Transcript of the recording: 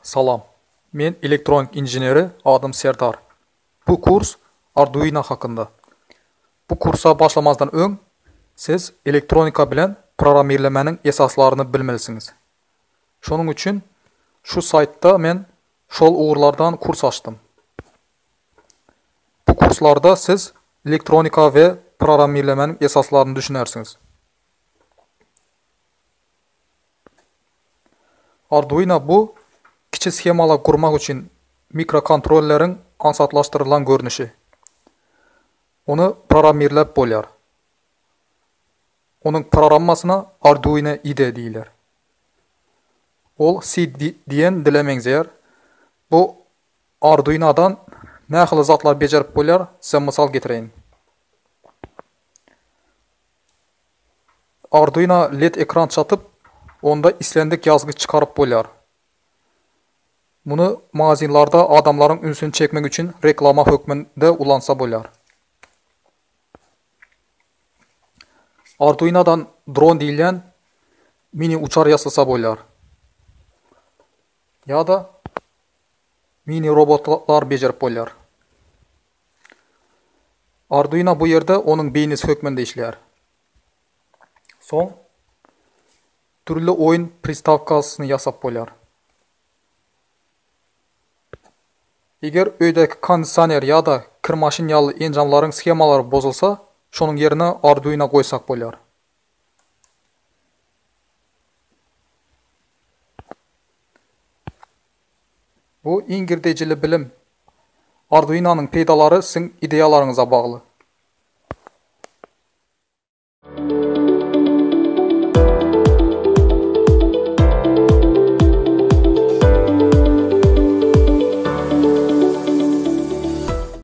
Salam. Men elektronik inženeri adym Serdar. Bu kurs Arduino hakynda. Bu kursa başlamazdan öň siz elektronika bilen programmirlemäniň esaslaryny bilmelisiňiz. Şonuň üçin şu saýtda men şol ugurlardan kurs açdym. Bu kurslarda siz elektronika we programmirlemäniň esaslaryny düşünersiňiz. Arduino bu kiçi shemalar gurmak üçin mikrokontrolleriň aňsatlaşdyrylan görnüşi. Ony programmirläp bolýar. Onuň programmasyna Arduino IDE diýilýär. Ol C diýen dile meňzeýär. Bu Arduinodan nähili zatlar bejerip bolýar, size mysal getireýin. Arduino led ekran çatyp, onda islendik ýazgy çykaryp bolýar. Muny magazinlarda adamlaryň ünsüni çekmek üçin reklama hökmünde ulansa bolýar. Arduinodan dron diýilýän mini uçar ýasasa bolýar. Ýa-da mini robotlar bejerip bolýar. Arduino bu ýerde onuň beýnisi hökmünde işleýär. Soň dürli oýun pristawkasyny ýasap bolýar. Eger öýdäki kondisioner ýa-da kir maşyn ýaly enjamlaryň shemalary bozulsa, şonuň ýerine Arduino goýsak bolýar. Bu iň girdejili bilim. Arduinonyň peýdalary siziň ideýalaryňyza bagly.